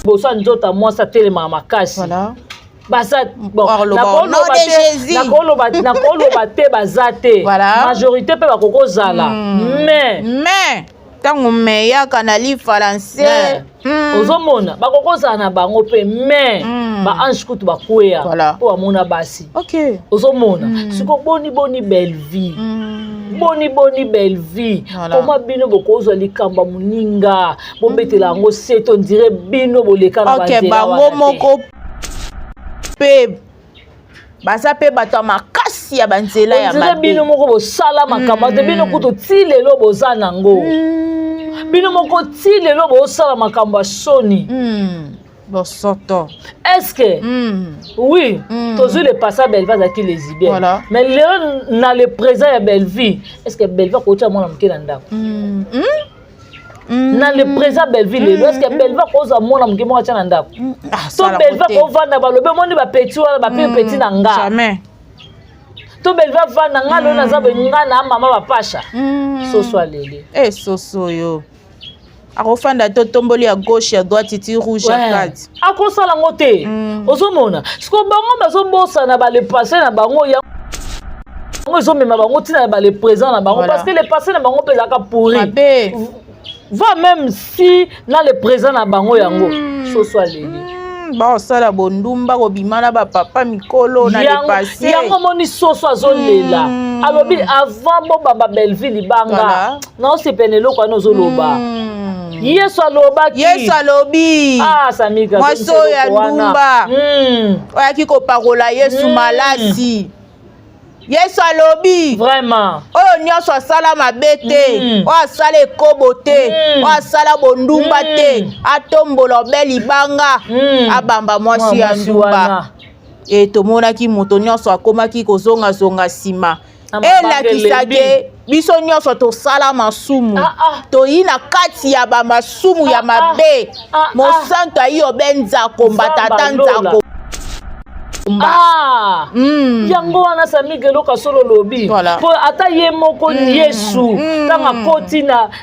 Liboso ya nzoto ya mwasi atelemaka makasi. Baza bon, nakoloba te baza te, majorité mpe bakokozala, mais mais ntango meyaka na lifalanse. Ozomona, bakokozala na bango mpe, mais baange kutu bakweya mpo bamona basi. Ozomona siko, boni boni belle vie, boni boni belle vie. Koma bino bokozwa likambo ya moninga, bobetela yango se to ndire bino boleka na banzela. Bango moko mpe baza mpe bato ya makasi ya banzela ya mabe. Bino moko bosala makambo te. Bino kutu ti lelo boza nango. Bino moko ti lelo bosala makambo ya soni. Bosoto. Est-ce que oui, tozwi le passé, Bellevie azalaki lesbienne. Mais lelo na le présent ya Bellevie, est ce que Bellevie akotia mwana moke na ndako? Na le présent Bellevie lelo, est ce que Bellevie akozwa mwana moke moko atia na ndako? To Bellevie akovanda, balobi omoni bapetits wana, bape petit na nga? Jamais. To Bellevie avanda, nga lelo naza boye, nga na mama bapasha, soso alele. E soso oyo akofanda te, otomboli ya gauche, ya droite, ti rouge ya kati. Akosala yango te. Ozomona siko bango bazobosana bale passé na bango, yango ezomema bango ntina ya bale présent na bango, parce que le passé na bango mpe ezalaka pourri, va même si na le présent na bango yango soso aleli. Baosala bondumba, kobima na bapapa mikolo na le passé. Yango omoni soso azolela. Alobi avant bobamba Belleville libanga, naosepena eloko wana ozoloba. Yesu alobaki. Yesu alobi. Ah, Samika. Mwasi oyo ya ndumba oyaki kopakola Yesu malasi, Yesu alobi oyo nyonso asala mabe te, oyo asala ekobo te, oyo asala bondumba te, atombola obe libanga, abamba mwasi ya ndumba. E tomonaki moto nyonso akomaki kozongazonga nsima. Elakisaki biso nyonso tosala masumu. Toyi na kati ya bamasumu ya mabe. Mosantu ayi obe nzakomba, tata nzako. Yango wana Samike, eloko solo olobi, po ata ye moko Yesu, ntango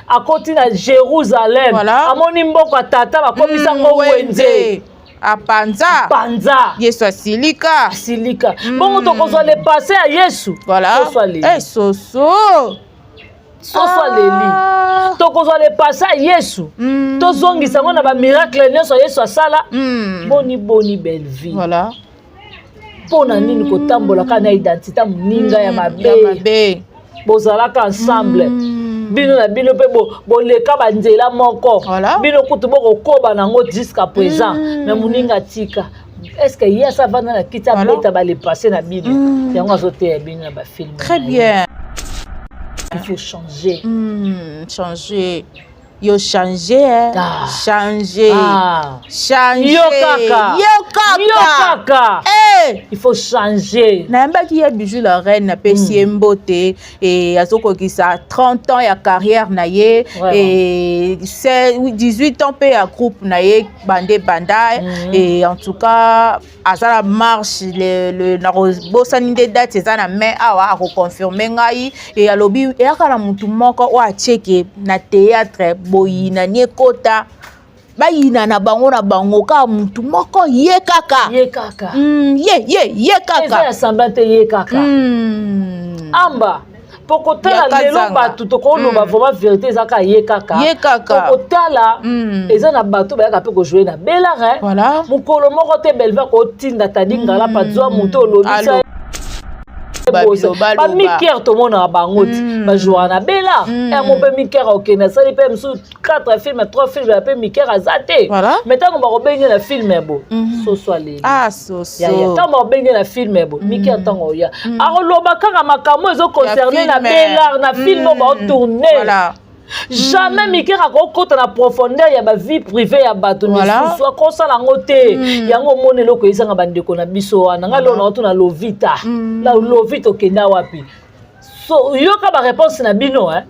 akoti na Jérusalem, amoni mboka tata bakomisa yango wenze. Apanza. Panza. Yesu asilika. Asilika. Bongo tokozwa le passé ya Yesu. Soso aleli. Eh, soso. Soso aleli. Tokozwa le passé ya Yesu, tozongisa yango na bamiracle nyonso Yesu asala. Boni boni belle vie. Mpo na nini kotambola kaka na identité moninga ya mabe? Bozalaka ensemble, bino na bino mpe boleka banzela moko. Bino kutu bokokoba nango jusqu'à présent, mais moninga tika. Est ce que ye asa avanda na kiti abeta bale passé na bino? Yango azoteya bino na bafilm. Très bien. Il faut changer. Changer, yo changer, eh? Ah. Changer. Ah. Changer. Yo kaka. Yo kaka. Yo kaka. Eh. Il faut changer. Nayambaki ye Bijou la Reine, napesi ye mbote. E azokokisa 30 ans ya carrière na ye e 18 ans mpe ya groupe na ye bande banda. Et en tout cas aza na marche nakobosani nde date eza na mai awa, akoconfirme ngai. E alobi eyaka na motu moko oyo atieke na théâtre, boyinani ekota, bayina na bango na bango, kaka mutu moko ye kaka. Ye kaka. Ye ye ye kaka. Eza ya semblant te, ye kaka. Amba po kotala lelo bato tokoloba vraiment vérité, eza kaka ye kaka. Ye kaka. Kotala eza na bato bayaka mpe kojouer na Belare. Mokolo moko te Belva kotinda tadi ngala pazwa moto olobisa bamikere, tomonaka bango ti bajouaka na Bela. Yango mpe mikere okende asali mpe mosusu 4 film, 3 film ya mpe mikere aza te. Mais ntango bakobenge na film bo soso aleli. Ntango bakobenge na film bo mikere, ntango oya akoloba kaka makambo ezoconcerne na Belar, na film oyo baotourne. Jamais mikere akokota na profondeur ya bavie privée ya bato misusu, akosala yango te. Yango omoni eloko ezanga bandeko na biso wana. Ngai lelo naotuna Lovita, na Lovita okenda wapi? So yoka baréponse na bino, eh?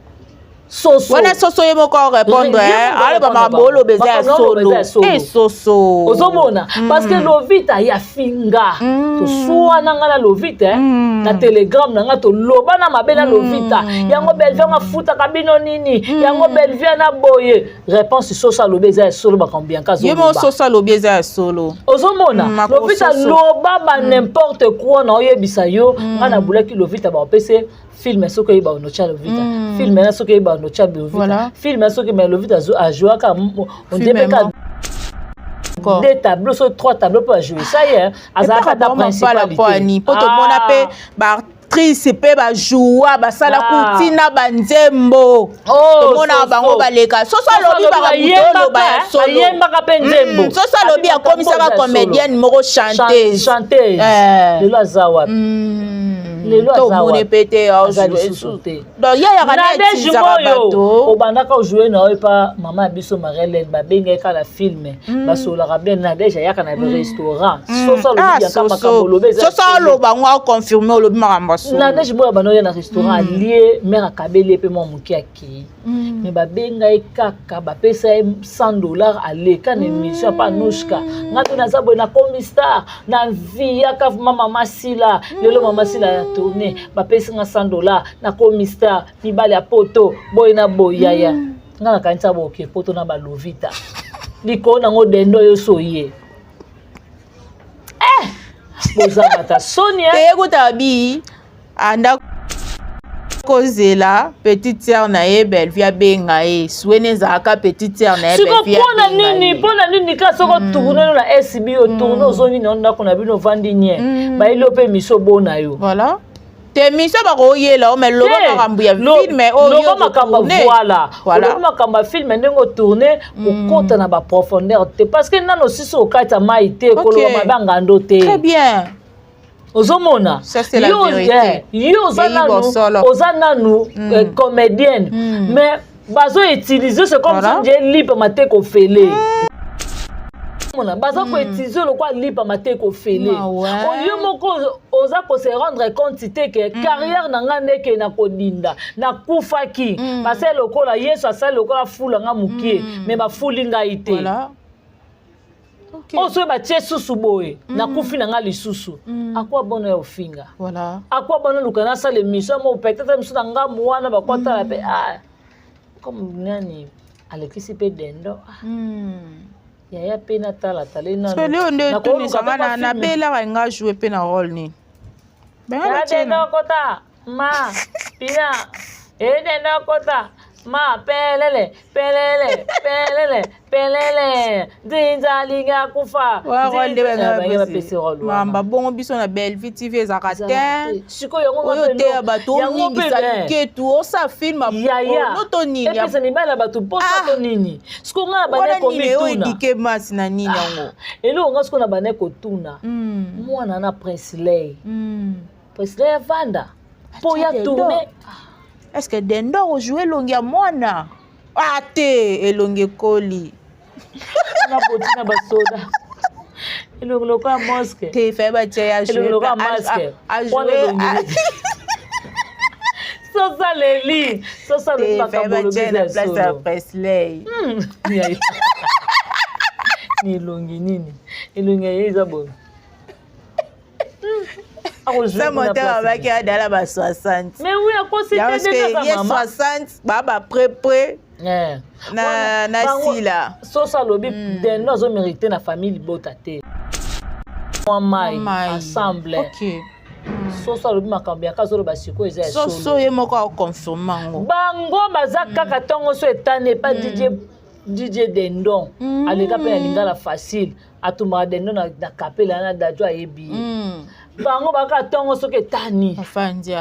Soso wana, soso ye moko arépondre, aloba makambo oloba eza ya solo e soso. Ozomona, parce que Lovita ye afinga, toswana nga na Lovita na Telegram na nga, toloba na mabe na Lovita. Yango Belvie ngo afutaka bino nini? Yango Belvie na boye, réponse soso alobi eza ya solo, makambo Bianca. Ye moko soso alobi eza ya solo. Ozomona, Lovita loba ba n'importe quoi. Na oyebisa yo, nga nabulaki Lovita, baopese film soki oyeba onotya Lovita, film na soki oyeba onotya Lovita, film na soki, mais Lovita ajouaka ondebeka deux tableaux so trois tableaux mpo ajoue ça ye, azalaka ta principal. Po tomona mpe baactrice mpe bajoua, basala kutina banzembo, tomonaka bango baleka. Soso alobi makambo oloba ya solo. Ayembaka mpe nzembo. Soso alobi akomisaka comédienne moko chanteuse. Chanteuse, lelo aza wapi? Lelo aza mpe te. Aza lisusu te. Donc ye yaka. Nadege oyo obandaka ojoue na oyo epa mama ya biso Marelene, babengaki kaka na film, basololaka bien. Nadege ayaka na restaurant, soso alobi Bianca makambo olobi. Soso aloba ngo, aconfirme, olobi makambo ya solo. Nadege boyo abanda oya na restaurant, alie, mare akabeli ye mpe mwa moke, akei. Me babenga ye kaka, bapesa ye 100 $, aleka na émission apa Anushka. Nga mpe naza boye, nakomi star na viyaka ma mama Sila. Lelo mama Sila ya tourne, bapesi nga 100 $, nakomi star, mibali ya poto boye na boye. Yaya, nga nakanisa boke poto na balovita likolo nango dendo oyo so ye. Eh, boza bata soni. Te, kuta bi anda kozela petite sœur na ye Bellevue abenga ye, suene ezalaka petite sœur na ye. Siko mpona nini, mpona nini ka soki otourne no na SB, otourne, ozongi na ndako na bino, ovandi nye, bayeli yo mpe miso bona yo. Voilà, te mission bakoyela o, mais loba makambo ya film. Oyo loba makambo, voilà, olobi makambo ya film ndenge otourne, kokota na baprofondeur te, parce que nano osisi okati ya mai te, koloba mabe ya ngando te. Très bien. Ozomona, yo oza nanu, oza nanu comédienne, mais bazoutilize, c'est comme si nje lipama te kofele mona, baza koutilize lokola lipama te kofele. Oyo moko oza kose rendre compte te ke carrière na nga ndeke na kodinda, nakufaki, parce lokola Yesu asali lokola fula nga mokie, mais bafuli ngai te. Oyo soki batie susu boye, nakufi na nga lisusu. Akwa bono ya ofinga, akwa bono luka nasala émission mo, peut-être misu na ngambu wana bakwatala mpe, ah, comme nani alekisi mpe dendo yaya mpe natala tala. Leo nde etunisanga, nabelaka nga joue mpe na rôle nini? Dendo kota ma pina edendo kota ma pelele pelele pelele pelele, nzinza alingi akufa. Mamba bongo biso na Bellevue TV ezalaka te. Sikoyo oyo te ya bato oningisa ketu, osa film. Noto nini? Epesa mibali ya bato mposa to nini? Sikoyo nga na bande komituna, edike masi na nini yango? Eloko nga sikoyo na bande kotuna, mwana na Presley, Presley avanda mpo ya tourne. Est ce que dendo ojoue elongi ya mwana? Ah te, elongi ekoli. Na boti na basoda, elongi lokola mosque. Te, faye batia ya. Elongi lokola masque wana, elongi sosaleli sosaleli makambo olobi eza place ya Presley. Ni elongi nini? Elongi ya ye eza boye. Sa moteur abaki adala ba 60. Mais oui, akosi te. Ye 60 baa baprepre na sila. Soso alobi dendo azomérite na famille libota te, mwa mai ensemble. Soso alobi makambo yaka azoloba sikoyo eza ya soso, ye moko aconfirme yango. Bango baza kaka ntongo so etani epa DJ Dendon, aleka mpe na Lingala Facile, atumbaka dendo na kapela na dajo, ayebi ye. Bango baka ntongo soki etani,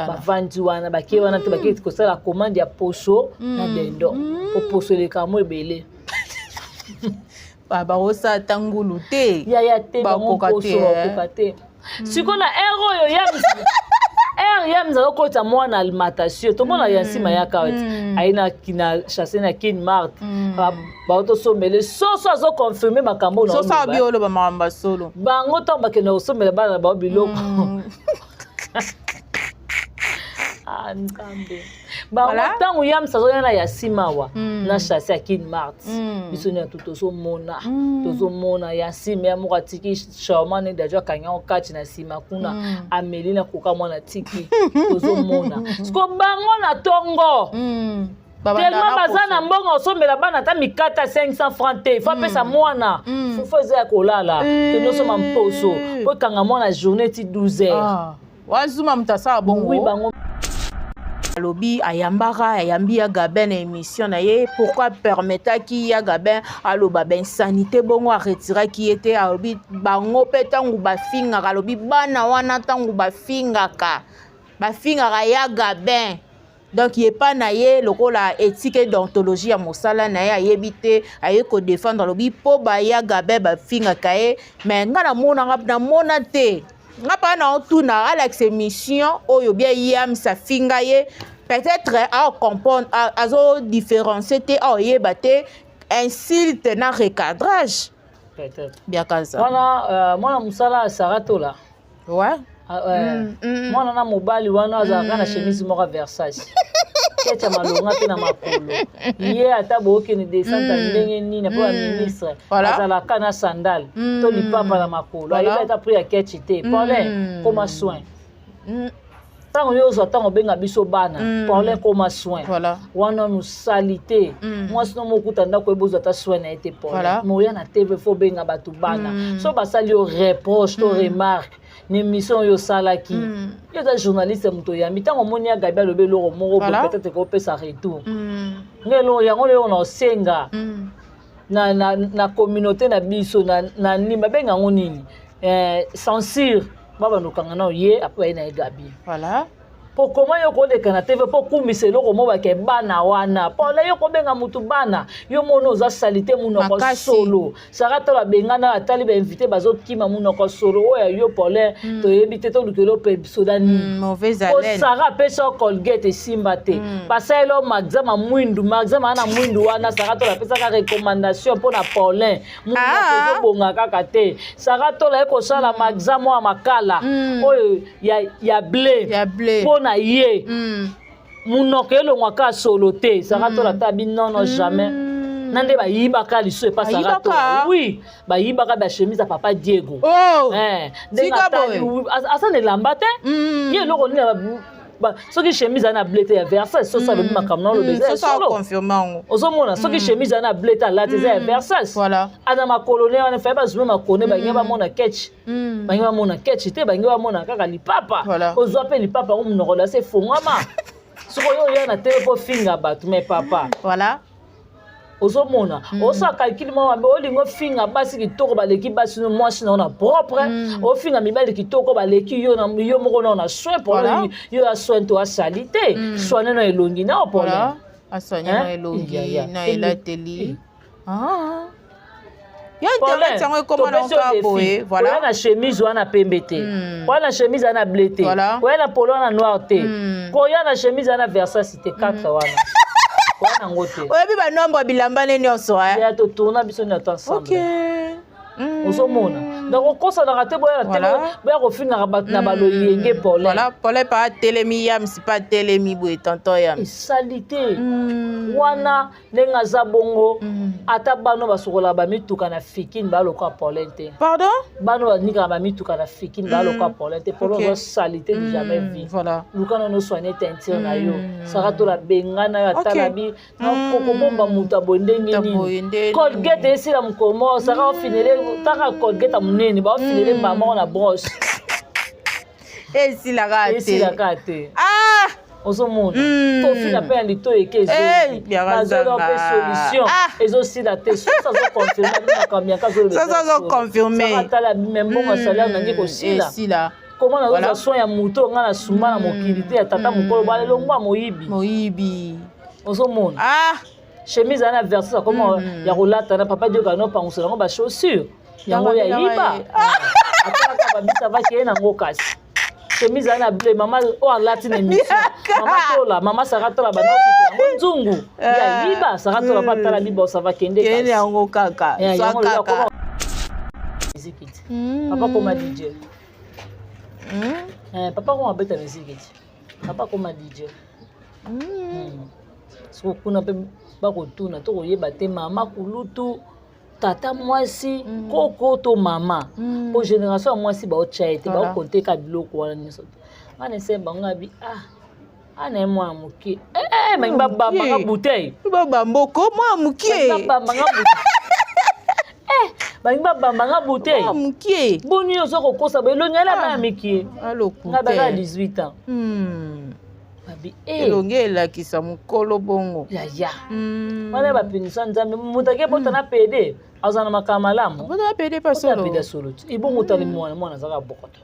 bavandi wana, bakei wana te, bakei kosala commande ya poso na dendo, po poso elekaka mo ebele. Bakosala ata ngulu te. Yaya te, bango poso bakoka te. Sikoyo na ere oyo yams, ere yams azokotisa mwana alimentation, tomona ya nsima yaka ti aye na chasse na Kin Mart, baotosombele soso, azoconfirme makambo. Soso abi oloba makambo ya solo. Bango ntango bakende kosombela bana na bango biloko. Ah, Nzambe. Bango ntango yamsa azoya na ya nsima awa na chasse ya Kin Mart, biso nyonso tozomona, tozomona ya nsima ya moko atiki shawarma ne dajo, akangi yango kati na nsima kuna, ameli na koka mwana tiki. Tozomona siko bango na ntongo, tellement baza na mbongo, osombela bana ata mikata 500 franc te, faut apesa mwana fufu eza ya kolala, kende osomba mposo po ekanga mwana journée ti 12 heures. Wazuma moto asala bongo. Oui, bango. Alobi ayambaka, ayambi ya Gabin na émission na ye. Pourquoi permettaki ya Gabin aloba bainsanité bongo, aretiraki ye te? Alobi bango mpe ntango bafingaka, alobi bana wana ntango bafingaka, bafingaka ya Gabin. Donc ye pa na ye lokola éthique et déontologie ya mosala na ye, ayebi te, aye kodéfendre. Alobi mpo baya Gabin bafingaka ye, mais nga namonaka, namona te. Nga mpa na otuna alakisa émission oyo bien yamisa finga ye, peut-être acomprendre, azodifférencier te, aoyeba te insulte na recadrage. Peut-être. Biakaza. Wana mwana mosala ya Saratola. Mwana na mobali wana azalaka na chemise moko ya Versace, ketch ya malonga mpe na makolo. Ye ata bookende descente ya ndenge nini mpo baministre, azalaka na sandale to lipapa na makolo. Ayebi ata prix ya ketch te. Paulin, koma soin. Ntango yo ozwa ntango obenga biso bana, Paulin, koma soin. Wana nosali te. Mwasi no mokuta ndako, oyeba ozwa ata soin na ye te. Paulin, moya na TV, faut obenga bato bana. So basali yo reproche to remarque na émission oyo osalaki, yo oza journaliste, moto oyambi, ntango omoni ya Gabi alobi eloko moko boye, peut-être ekopesa retour. Nge eloko yango lelo na osenga na communauté na biso na nini babenga yango nini, censure, babanda okanga nao ye, apo baye na ye Gabi. Po koma yo koleka na TV mpo kumisa eloko mo bake bana wana, Paula, yo kobenga mutu bana, yo mona oza saleté, munoko solo. Sara tala, babengana, atali bainvité bazokima, munoko solo oyo ya yo Paulin. Toyebi te tolukela mpe soda nini. Po Sara apesi yo Colgate, esimba te. Basaleli yo maxama mwindu, maxama wana mwindu wana Sara Tola apesaka recommandation mpo na Paulin, munoko ezobonga kaka te. Sara Tola ye kosala maxama oyo ya makala, oyo ya blé, mpo na ye munoko elongwaka solo te. Sara Tola ata bi nono jamais na nde bayibaka liso epa Sara Tola. Oui, bayibaka bachemise ya papa Diego. Ndenge atali aza na elamba te, ye eloko nini? Soki chemise aza na blé te ya Versace, soso alobi makambo na oloba eza ya solo. Ozomona, soki chemise aza na blé te, alati eza ya Versace, aza makolo ne wana faye bazuma makolo ne, balingi bamona ketch, balingi bamona ketch te, balingi bamona kaka lipapa. Ozwa mpe lipapa yango, monoko lasi efongwama. Soki oyo oya na tele mpo finga bato, mais papa, ozomona, osala calcul moko mabe. Olingi ofinga basi kitoko baleki basi no mwasi na yo na propre, ofinga mibali kitoko baleki yo, na yo moko nao na soin po yo ya soin to asali te, soigne na elongi na yo pole. Asoigne na elongi na elateli yo. Internet yango ekoma na kaka boye. Voilà, oya na chemise wana pembe te, oya na chemise wana bleu te, oya na polo wana noir te, koya na chemise wana Versace te, 4 wana koya nango te. Oyebi banombre bilamba ne nyonso. Ya totourna biso nyonso ensemble. Ozomona, donc okosanaka te, boya te, boya kofingaka bato na baloyenge, Paulin. Voilà, Paulin pa atelemi, yamsi pa atelemi boye, tonton yamsi. Esali te wana ndenge aza bongo. Ata bano basokolaka bamituka na Fikine baloka Paulin te. Pardon? Bano banikaka bamituka na Fikine baloka Paulin te. Paulin, oza saleté du jamais vu. Luka nano soigne teinture na yo. Saka tola bengana yo, atala bi kokobomba moto aboye ndenge nini? Colgate esila mokolo moko, Saka ofinele taka Colgate ya monene, baofinele mbala moko na brosse. Esilaka te. Esilaka te. Ozomona, tofina mpe ya lito eke ezongi, bazola mpe solution ezosila te. Soki azoconfirme makambo yaka. Azoconfirme. Atala me mbongo ya salaire nange kosila. Koma nazozwa soin ya moto nga na sumba na mokili te ya tata mokolo balelongwa moyibi. Moyibi. Ozomona, chemise aza na Versace, akoma ya kolata na papa Dioka no pangusa yango, bachaussure yango ya yiba, atalaka babisa vakeye nango. Kasi chemise aza na bleu, mama oyo alati na émission, mama Tola, mama Sara Tola, banokita yango nzungu ya yiba. Sara Tola mpo atala bibosa vakende. Kende yango kaka. Kaka miziki te. Papa koma DJ. Papa koma abeta miziki te, papa koma DJ. Soko kuna mpe bakotuna to koyeba te mama kulutu, tata mwasi, koko to mama, po génération ya mwasi baotya ye te. Baokonte ka biloko wana nyonso te. Nga na ese bango abi ah, ana ye mwana moke, balingi babambanga bouteille. Babamboko mwana moke. Babambanga bouteille, balingi babambanga bouteille. Mwana moke. Boni yo oza kokosa bo elongi ala bana mikie. Nga baza 18 ans. Babi elongi elakisa mokolo bongo. Yaya, wana bapinisa Nzambe. Moto ake bota na pede, azala na makambo malamu. Bota na pede pa solo. Pede solo ti ebongo. Otali mwana, mwana azalaka bokoto.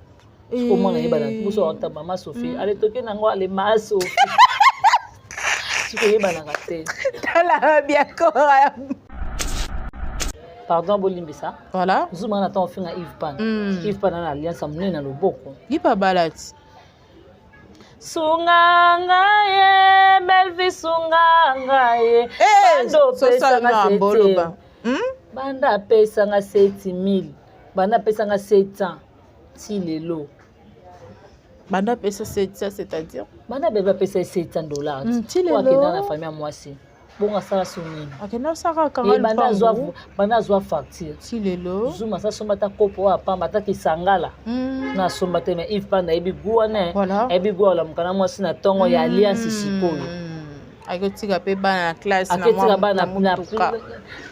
Siko mwana yebana boso ata mama Sophie ale toke nango ale ma Sophie, siko oyebanaka te. Tala biakora. Pardon, bolimbisa. Voilà. Zuma na ntango ofinga Yves Pan, Yves Pan na alliance ya monene na loboko. Ipa balati. Sunga ngai ye Belvi, sunga ngai ye. Banda opesanga mboloba. Banda apesanga 7000, banda apesanga 700 ti lelo. Banda apesa 700, c'est-à-dire? Banda bebe apesa ye 700 $. Ti lelo. Akenda na famille ya mwasi bongo, asala so nini? Akenda osaka kanga. Banda azwa facture. Ti lelo. Zuma asa somba ata kopo oyo apamba, ata kisangala na asomba te. Mais Yves Panda ayebi gu wana, ayebi gu alamuka na mwasi na ntongo ya alliance sikoyo. Akotika mpe bana na classe. Aketika bana na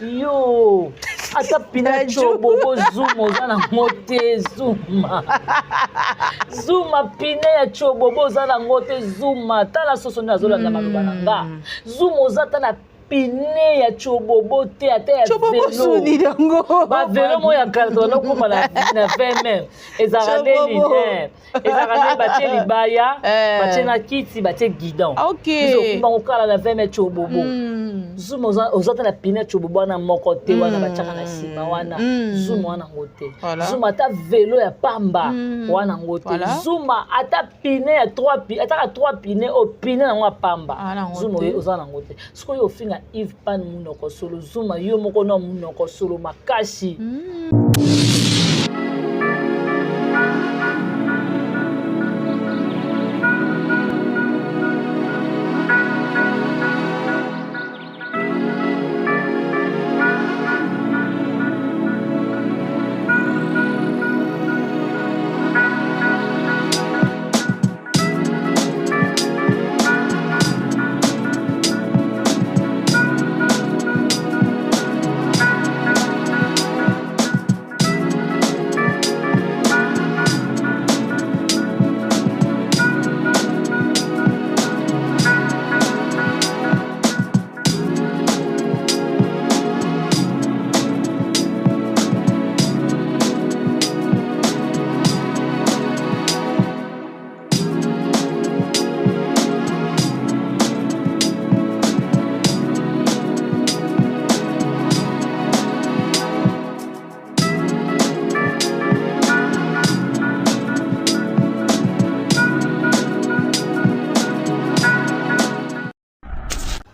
yo, ata pina cobobo. Zuma oza nango te. Zuma, zuma pine ya cobobo oza nango te. Zuma, tala soso nde azolanda maloba na nga. Zuma, oza ata na pine ya cobobo te, ata ya vélo. Bavélo moko ya kala tobanda okóma na vm, ezalaka nde nini? Ezalaka nde batie libaya, batie na kiti, batie guidon. Biso okala na vm cobobo. Zuma, oza te na pine ya cobobo wana moko te, wana batiaka na nsima wana. Zuma, wana yango te. Zuma, ata vélo ya pamba wana yango te. Zuma, ata pine ya 3, ataka 3 pine oyo, pine nango ya pamba, Zuma oza nango te. Sikoyo ofinga Yves Pan munoko solo. Zuma, yo moko na munoko solo makasi.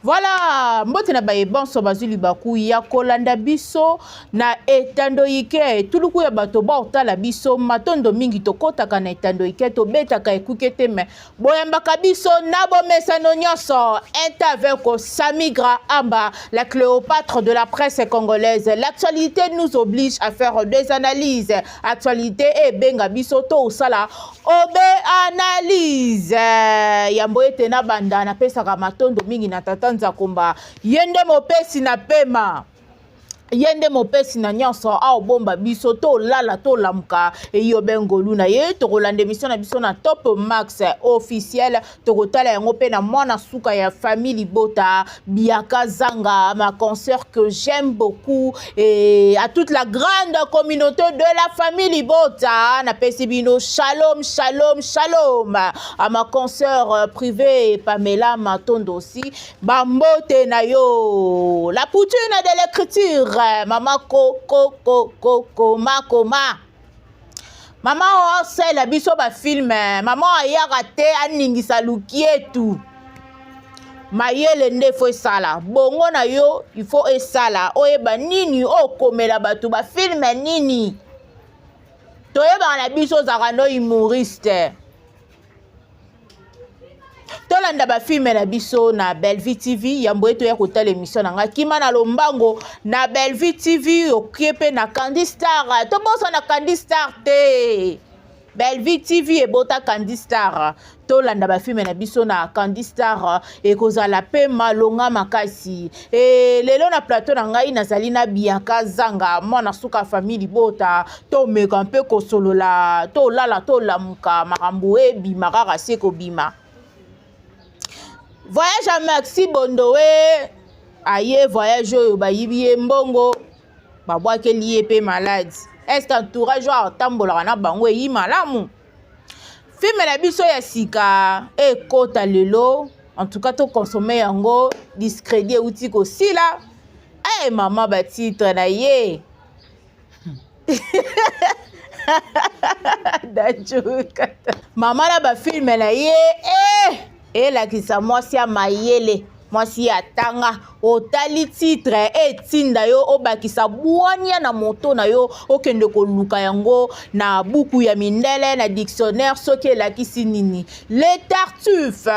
Voilà, mbote na baye bonso bazwi libaku ya kolanda biso na etando ike. Etuluku ya bato baotala biso, matondo mingi. Tokɔtaka na etando ike, tobetaka ekuke te, me boyambaka biso na bomesano nyonso. Avec Samigra Amba, la Cléopâtre de la presse congolaise. L'actualité nous oblige à faire des analyses. Actualité ebenga biso to osala obe analyse. Yambo ete na banda, napesaka matondo mingi na tata Nzakomba. Ye nde mopesi na pema, ye nde mopesi na nyonso. Aobomba biso, tolala, tolamuka, eyobe ngolu na ye. Tokolanda émission na biso na Top Max Officiel, tokotala yango mpe na mwana suka ya famille Libota, Biaka Zanga, ma consœur que j'aime beaucoup, et à toute la grande communauté de la famille Libota, napesi bino shalom, shalom, shalom. À ma consœur privée Pamela Matondo aussi, bambote na yo. La poutine de l'écriture, mama ko ko ko ko koma koma, mama oyo osala biso bafilm, mama ayaka te aningisa lukietu. Mayele nde faut esala bongo na yo, il faut esala oyeba nini okomela bato bafilm nini. Toyebaka na biso ozalaka no humoriste. Tolanda bafilme na biso na Bellevue TV. Yambo ye toya kotala émission na ngai Kima na Lombango na Bellevue TV, okie mpe na Candy Star. Tobosana Candy Star te. Bellevue TV ebota Candy Star. Tolanda bafilme na biso na Candy Star, ekozala mpe malonga makasi. E lelo na plateau na ngai nazali na Bianca Zanga, mwana suka famille libota. Tomeka mpe kosolola, tolala, tolamuka, makambo ebima kaka se kobima. Voyage ya Maxi Bondowe aye, voyage oyo bayibi ye mbongo, babwakeli ye mpe maladi. Est-ce entourage oyo atambolaka na bango eyi malamu? Filme na biso ya sika ekota lelo, en tout cas tokonsome yango. Discrédit euti kosila. E mama, batitre na ye Dajuka, mama na bafilme na ye e elakisa mwasi ya mayele, mwasi ya tanga. Otali titre, etinda yo obakisa bwania na moto na yo, okende koluka yango na buku ya mindele, na dictionnaire, soki elakisi nini. Le Tartuffe,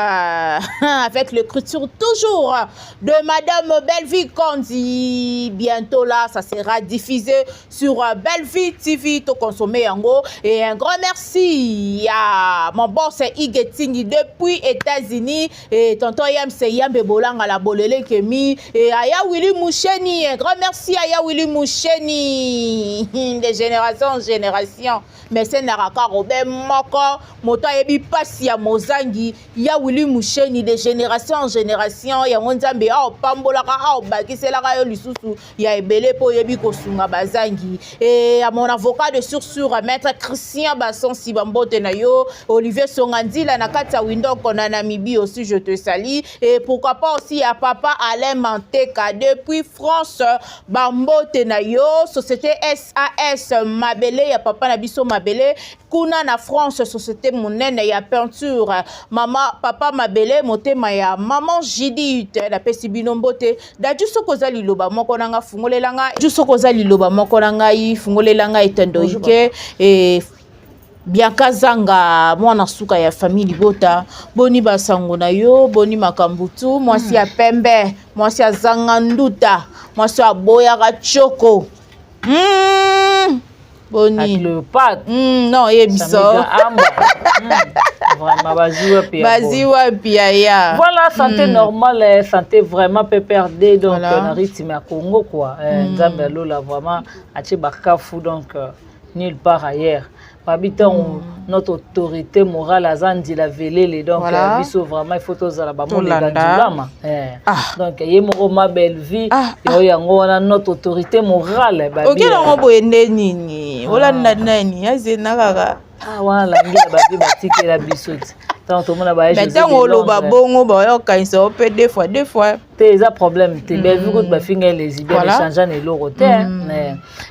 avec l'écriture toujours de Madame Bellevue Kondi. Bientôt là, ça sera diffusé sur Bellevue TV. To consommer yango. Et un grand merci à mon boss Igetingi depuis États-Unis et tonton Yamse Yambe Bolanga la Bolele Kemi et Aya Willy Moucheni. Un grand merci à Aya Willy Moucheni, de génération en génération. Mais c'est Naraka Robert Moko, moto ayebi pasi ya mozangi, ya Willy Moucheni de génération en génération. Yango Nzambe aopambolaka, aobakiselaka yo lisusu ya ebele mpo oyebi kosunga bazangi. E à mon avocat de sursur, maître Christian Basonsi, bambote na yo. Olivier Songandila na kati ya Windoko na Namibie aussi, je te salue. Et pourquoi pas aussi ya papa Alain Manteka depuis France, bambote na yo. Société SAS Mabele ya papa na biso Mabele kuna na France, société monene ya peinture, mama papa Mabele, motema ya maman Judith, napesi bino mbote. Daju, soki oza liloba moko na nga, fungolela ngai. Ju, soki oza liloba moko na ngai, fungolela ngai etendo ike. E Bianca Zanga, mwana suka ya famille libota, boni basango na yo? Boni makambo tu? Mwasi ya pembe, mwasi azanga nduta, mwasi aboyaka tioko. Boni? Cléopâtre. Non, yebiso. Vraiment, bazwi wapi? Bazwi wapi, yaya? Voilà, santé normale, santé vraiment PPRD, donc voilà. Na rythme ya Congo quoi. Nzambe alola vraiment atie bakafu, donc nulle part ailleurs. Babi ntango notre autorité morale aza Ndila Velele, donc voilà. Biso vraiment il faut tozala bamoleka ndulama. Donc ye moko ma belle vie yo, yango wana notre autorité morale. Okenango boye nde nini? Olanda nani? Azena kaka. Wana langi ya babi batikela biso ti ntango tomona. Ntango oloba bongo, bayokanisa yo mpe deux fois deux fois. Te, eza problème te. Bellevue kutu bafinga ye lesbienne, échange na eloko te.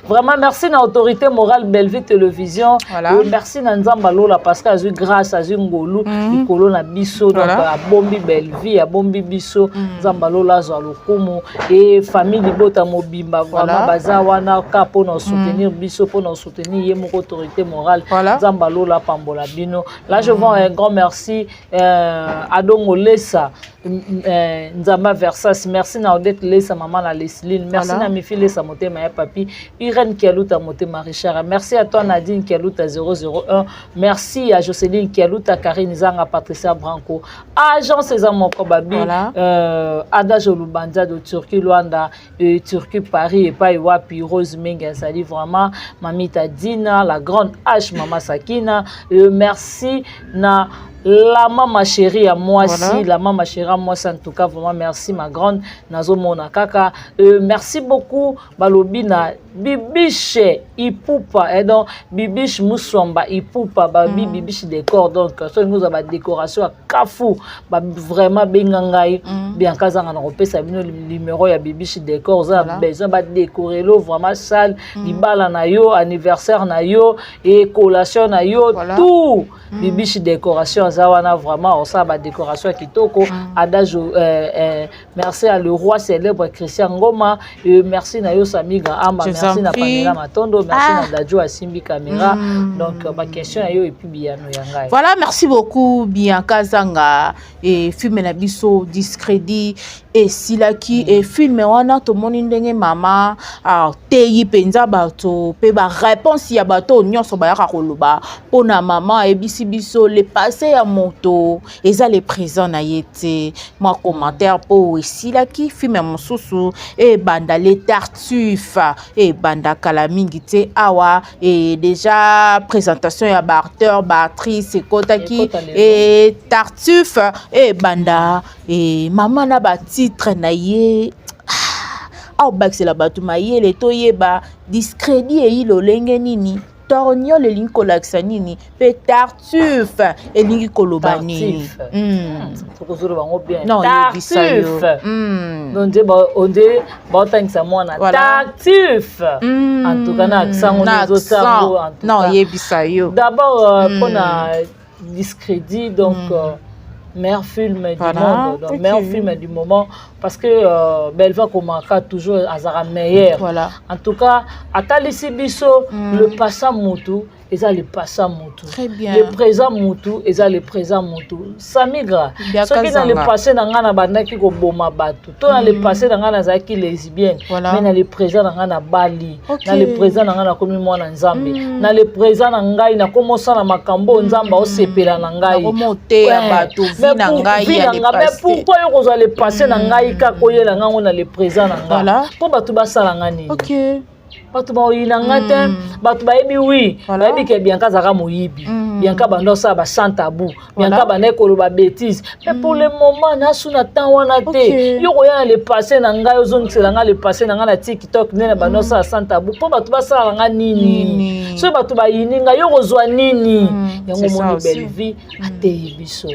Vraiment merci na autorité morale Bellevue Télévision. Merci na Nzambe alola parce que azwi grâce, azwi ngolu likolo na biso, donc abombi Bellevue, abombi biso. Nzambe alola azwa lokumu. E famille libota mobimba vraiment baza wana ka mpona soutenir biso, mpona soutenir ye moko autorité morale. Nzambe alola apambola bino. Là je vois un grand merci Adongo Lesa, Nzamba Versas. Merci na Odette Lesa, mama na Lesline. Merci na Mifi Lesa, motema ya papi Irène Kialuta, motema Richard. Merci à toi Nadine Kialuta 001. Merci à Jocelyne Kialuta, Karine Zanga, Patricia Branco, agence eza moko babi. Adage Olubanza de Turquie Luanda et Turquie Paris, epai wapi Rose Mengi azali vraiment, Mamita Dina la grande H, mama Sakina. Merci na la mama chérie ya mwasi. La mama chérie ya mwasi, en tout cas vraiment merci ma grande, nazomona kaka. Merci beaucoup balobi na Bibiche Ipupa, et donc Bibiche Muswamba Ipupa babi. Bibiche décor, donc soki ozwa badécoration ya kafu ba, vraiment benga ngai Bianca azanga na kopesa bino numéro ya Bibiche Décor. Oza na besoin badécorer lo vraiment salle, libala na yo, anniversaire na yo et collation na yo. Tout Bibiche Décoration aza wana vraiment, osala badécoration ya kitoko. Adage, merci à le roi célèbre Christian Ngoma. Merci na yo Samiga Amba. Je vous merci en na prie. Pamela Matondo. Merci na Dadjo asimbi caméra. Donc baquestion ya yo et puis biyano ya ngai. Voilà, merci beaucoup Bianca Zanga. E film na biso Discrédit esilaki. E film wana, tomoni ndenge mama ateyi mpenza bato mpe baréponse ya bato oyo nyonso bayaka koloba mpona mama. Ayebisi biso le passé ya moto eza le présent na ye te. Mwa commentaire mpo esilaki. Film mosusu ebanda, Le Tartuffe, ebanda kala mingi te awa. E déjà présentation ya baacteur, baactrice ekotaki. Ekota lelo. E Tartuffe ebanda. E mama na batitre na ye aobakisela bato mayele, toyeba Discrédit eyi lolenge nini, torniole elingi kolakisa nini, mpe Tartuffe elingi koloba nini. Tartuffe. Tokozoloba yango bien. Non, yebisa yo. Tartuffe. Donc nde onde baotangisa mwana. Tartuffe. En tout cas, na accent ngo Na ezotango. Accent. Non, yebisa yo. D'abord, mpona Discrédit, donc meilleur film du monde, donc meilleur film du moment, parce que Belva komaka toujours azala meilleur. En tout cas, atalisi biso le passé mutu eza le passé mutu, Très bien. le présent mutu eza le présent mutu. Samigra, Biaka soki na le Zanga. passé na ngai nabandaki koboma bato, to na le passé na ngai nazalaki lesbienne, mais na le présent na ngai nabali, na le présent na ngai nakomi mwana Nzambe, na le présent na ngai nakomi osala makambo oyo Nzambe aosepela na ngai. Nakomi oteya bato vie Mais na ngai vie ya na le ngai. Mais passé. pourquoi yo kozwa le passé na ngai kaka oyela ngai ngo na le présent na ngai? Mpo bato basala nga nini? Bato baoyina nga te. Bato bayebi, oui. Bayebi ke Bianca azalaka moyibi. Bianca banda osala basans tabou. Bianca banda koloba bêtise. Mais pour le moment, nasu na temps wana te. Yo koya na le passé na ngai, ozongisela ngai le passé na ngai na TikTok nde na banda osala sans tabou, mpo bato basalaka nga nini? Nini? Soki bato bayini ngai, yo kozwa nini? Yango C'est ça omoni aussi. Bellevie ateyi biso.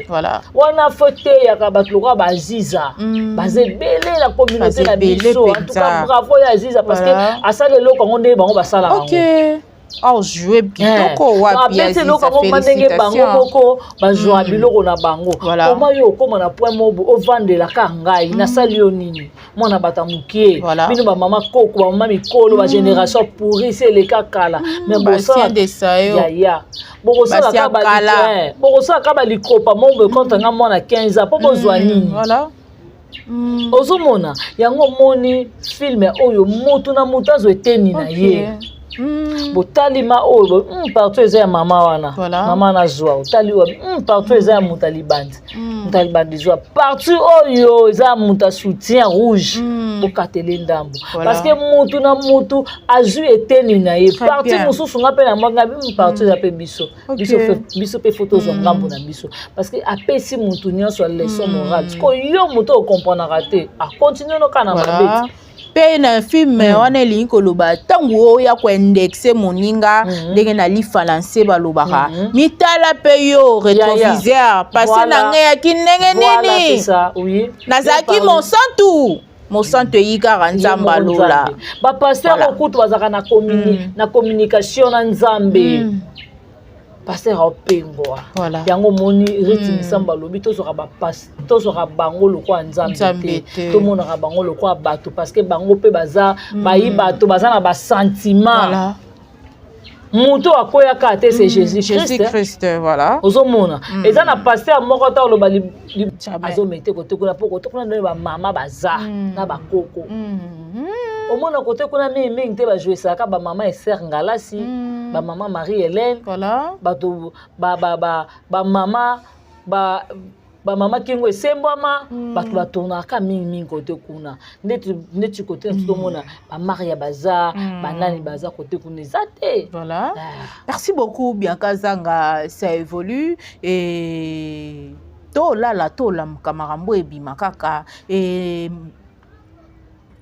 Wana fo teyaka bato lokola Baziza. Baza ebele na communauté Baza na ebele biso. En tout cas, mpenza. bravo ya Aziza, parce que asala eloko yango ndenge bango basalaka yango. Ok, aojoue kitoko wapi. Abeti eloko yango ma ndenge bango Félicitation. moko bazwa biloko na bango. Koma yo okóma na point mobo ovandelaka ngai, nasali yo nini? Mwana bato ya mokie. Bino bamama koko, bamama mikolo, bagénération pourri se eleka kala, mais Bastien de Sayo. yaya, bokosala Basi ya kala. Bokosala ka balikopa moko contre nga mwana 15 ans, mpo bozwa nini? Ozomona yango, omoni film oyo, motu na motu azwa eteni na ye. Botalima oyo, partout eza ya mama wana. Mama nazwa otali wa, partout eza ya moto alibandi. Moto alibandi zwa partout oyo eza ya moto ya soutien rouge. Bokatele ndambo. Parce que motu na motu azwi eteni na ye. Très Parti bien. mosusu, nga mpe na mwa nga, parti eza mpe biso. Biso mpe fo tozwa ngambo na biso, parce que apesi motu nyonso ya leçon morale. Sikoyo yo motu okomprenaka te, akontinue noka na mabe. Mpe na film wana, elingi koloba ntango oya koindexe moninga, ndenge na lifalanse balobaka, mitala mpe yo rétroviseur, passé na ngai yaki ndenge Voilà, c'est nini. ça, oui. Nazalaki Bien parlé. mosantu, mosantu eyi kaka Nzambe alola. Bapasteur okutu bazalaka na communication na Nzambe. Pasteur aopengwa. Yango omoni rythme. Nzambe alobi tozwaka bango lokola Nzambe Nzambe te. Te. Tomonaka bango lokola bato, parce que bango mpe baza bayi bato, baza na basentiment. Moto akweyaka te, c'est Jésus Jésus Christ. Christ, voilà. Ozomona, eza na pasteur moko ta oloba Jamais. azomete kote kuna, mpo kote kuna ndenge bamama baza na bakoko. Omona kote kuna mingimingi te, bajoisaka bamama Eser Ngalasi, bamama Marie Hélène, bato bamama bamama kingo esembwama. Bato batournaka mingimingi kote kuna. Ndeti kote na biso tomona bamaria baza, banani baza kote kuna, eza te. Ah. Merci beaucoup Bianca Zanga. Ça évolue et tolala, tolamuka, makambo ebima kaka. E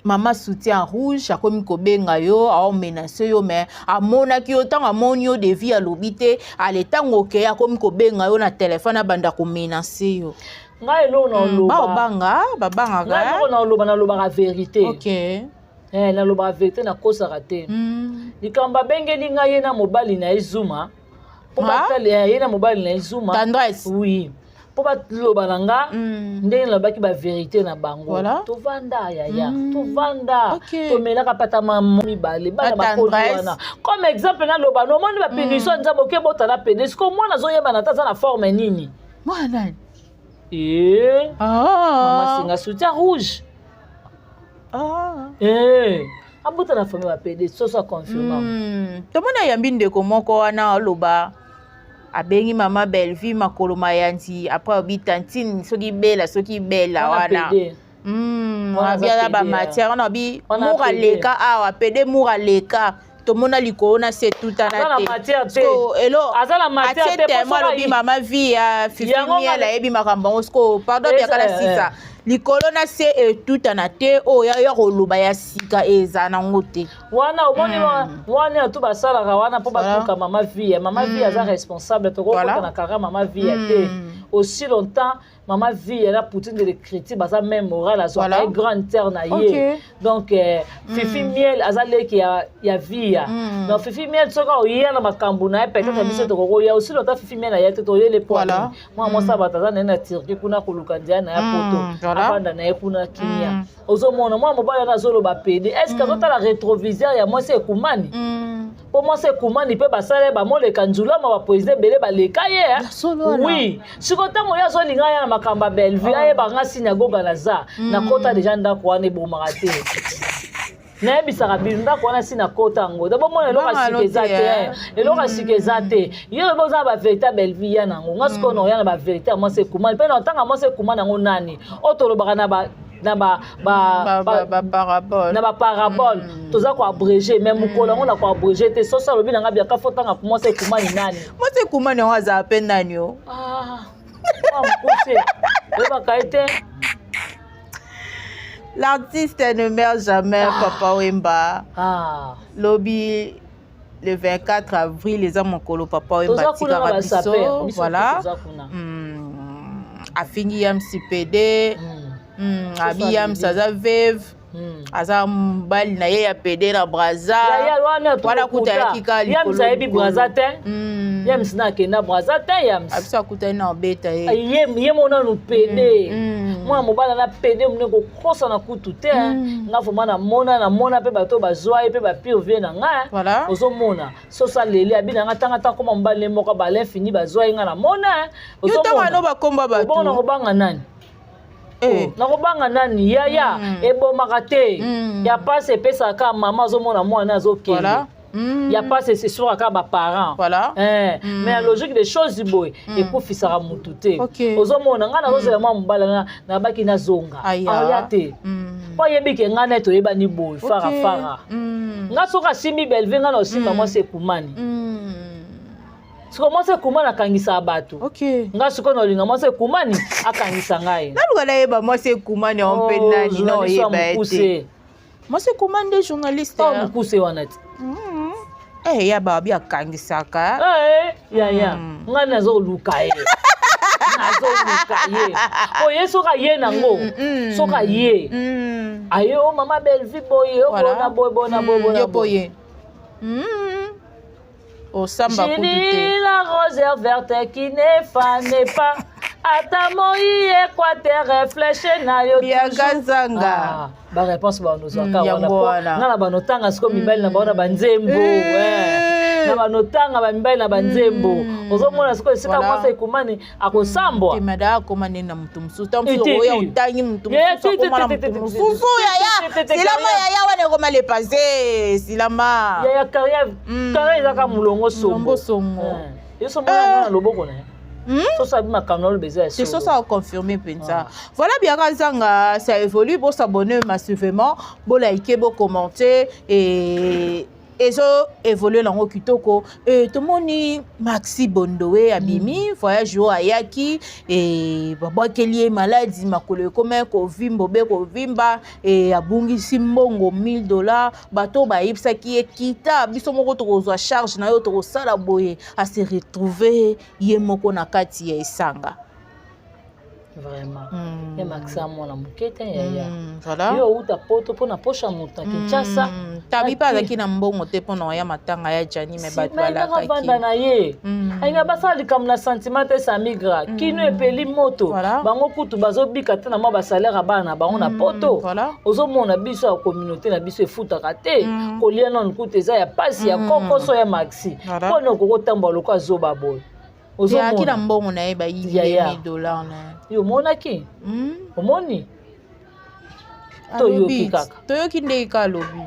mama soutien rouge akomi kobenga yo, aomenace yo, mais amonaki yo, ntango amoni yo devi, alobi te. Ale ntango okei, akomi kobenga yo na telefone, abanda komenace yo. Ngai eloko na oloba, Baobanga, ngai babangaka. eloko na oloba, nalobaka vérité. Eh, nalobaka vérité, nakosaka te. Likambo abengeli ngai, ye na mobali na ye Zuma, mpo Ah? batali ye na mobali na ye Zuma. Tendresse. Oui. Mpo baloba na nga ndenge nalobaki bavérité na bango. Voilà. Tovanda, yaya, tovanda. Tomelaka pata mama mibale, bana Na bakoli tendresse. wana. Comme exemple, naloba no, omoni bapunition ya Nzambe, oke botala pede siko mwana azoyebana ata aza na forme nini. Mwana? E mama Ah. singa soutien rouge. Ah. Eh, abota na famille bapede, soso aconfirma. Tomoni ayambi ndeko moko wana, aloba abengi mama Bellevue makolo mayanzi, après alobi tantine soki bela, soki bela wana. Pede. Wana Abi aza aza pede, bamatière wana, abi Wana mur pede. Aleka awa pede, mur aleka, tomona likolo na se Aza tutana na te. matière te. Siko, elo Aza na matière atie te, po témoin, soki alobi mama vie ya Fifi Yango Miel ayebi makambo yango. Siko pardon, biaka na sisa likolo na se etutana te, oyo ya koloba ya sika eza nango te. Wana omoni wana to basalaka wana mpo batuka mama vie. Mama vie aza responsable, tokokota na kaka mama vie te. Aussi longtemps mama vie na Poutine de l'écriture baza même moral, azwaka ye grande terre na ye. Donc Fifi Miel aza leki ya via. Donc Fifi Miel, soki oya na makambo na ye, peut-être biso tokokoya. Aussi longtemps Fifi Miel aya te, toyele po mwana mwasi ya bato aza na ye na Turquie kuna, koluka nzela na ya poto, avanda na ye kuna kimia. Ozomona mwana mobali wana azoloba pede, est ce que azotala rétroviseur ya mwasi ekumani? Mpo mwasi ekumani mpe basala ye, bamoleka nzulama, baprésident ebele baleka ye. Ya solo wana. Oui, siko ntango ye azolinga ya na makambo ya Bellevue, ayebanga synagogue naza nakota déjà ndako wana, ebomaka te. Nayebisaka bino, ndako wana si nakota yango da, bomona eloko ya sika eza Banga te. te, Eloko ya sika eza te. Ye lobi oza na bavérité ya Bellevue, ya nango nga sikoyo na oya na bavérité ya mwasi ekumani, mpe na otanga mwasi ekumani yango nani oyo tolobaka na ba na ba ba Baparabole. Na baparabole toza koabrégé, mais mokolo yango na koabrégé te. Soso alobi na nga biaka, fo tanga mwasi ekumani nani. Mwasi ekumani yango azala mpe nani o? Ah, mokuse oyebaka ye te. L'artiste ne meurt jamais. Papa Wemba, lobi le 24 avril eza mokolo Papa Wemba Toza kuna na atikaka biso. basaper biso. Voilà. Toza kuna. Afingi Yamsi PD. Abi Soso Yamsi aleli. aza veuve, aza mobali na ye ya PD na Braza. Yaya wana. Wana kuta ayaki kaka likolo. Yamsi ayebi Likolo. Braza te. Yamsi na akenda Braza te, Yamsi. Abiso akutani na obeta ye. Ye mo nanu pede. Mwana mobali ana pede monene, kokosa na kutu te. Nga vraiment namona mpe bato bazwa ye mpe bapire vie na nga. Ozomona soso aleli, abi na nga ntanga ta koma mobali ne moko balin fini, bazwa ye, nga namona. Yo ntango ano bakomba Obongo bato. nakobanga nani? Eh. Nakobanga nani, yaya? Ebomaka te. Ya pasi epesaka mama, azomona mwana azokende. Ya pasi esukaka kaka baparent. Eh, mais ya logique des choses boye, ekufisaka motu te. Ozomona ngai nazozela mwa mobali na nabaki nazonga. Aya. Aya te, mpo ayebi ke ngai nete toyebani boye fara fara. Nga soki asimbi Bellevue, ngai na osimba mwasi ekumani. Siko mwasi ekumani akangisaka bato. Nga sikoyo naolinga mwasi ekumani akangisa ngai. Naluka nayeba mwasi ekumani yango mpe Oh, nani na journaliste ya oyeba ye te. mokuse. Mwasi ekumani nde journaliste. Oh, mokuse wana te. Eh, ya babi akangisaka. Eh, yaya, ngai nazoluka ye, nazoluka ye po ye soki aye nango, soki aye, aye o mama Bellevue boye o bona boye, bona boye, bona Yo po boye. ye osamba kutu te. Julie la rose verte qui ne fane pas, ata moi équateur réfléchir na yo. Biaka zanga. Ah, baréponse banozwaka wana. Yango Po wana. nga na banotanga sikoyo mibali na bango na banzembo. Na banotanga bamibali na banzembo. Ozomona sikoyo esika mwasi ekumani akosambwa. Te, mada akoma nde na motu mosusu ta mosusu. Te, Oya te. otangi motu Yeah, mosusu te, te, akoma na te, te, motu te, te, mosusu. te, Yaya, te, te, te, silama. carrière. Yaya wana ekoma le passé, silama. Yaya, carrière, carrière ezaka molongo songo. Molongo songo. Eh. Yo so mona na loboko na ye. Soso abi makambo na oloba eza ya C'est ça, solo. ça a confirmé mpenza. Voilà, Biaka Zanga, ça évolue. Bon, s'abonner massivement, bon, liker, bon, commenter et ezo évolue nango kitoko. E tomoni Maxi Bondowe abimi voyage oyo ayaki e babwakeli ye maladi, makolo ekoma kovimba obe kovimba, e abungisi mbongo 1000 $. Bato bayebisaki ye: "Kita, biso moko tokozwa charge na yo, tokosala boye." Ase retrouve ye moko na kati ya esanga. Vraiment, ya Maxi mwana moke te, yaya. Voilà. Yo outa Poto mpona poche ya moto na Kinshasa. Tabi mpe azalaki na mbongo te mpona oya matanga ya Jani, me bato balakaki vanda na ye. Alinga basala likambo na sentiment te. Samigra kino epeli moto. Bango kutu bazobika te na mwa basalaire ya bana na bango na Poto. Ozomona biso ya communauté na biso efutaka te. Kolia nanu kutu eza ya pasi ya kokoso. Ya Maxi, mpona okoki kotambola lokola azoba boye? Ozalaki na mbongo na ye, bayibi ye dollar na ye. Yo omonaki? Omoni, toyoki kaka. Toyoki ndenge ka alobi.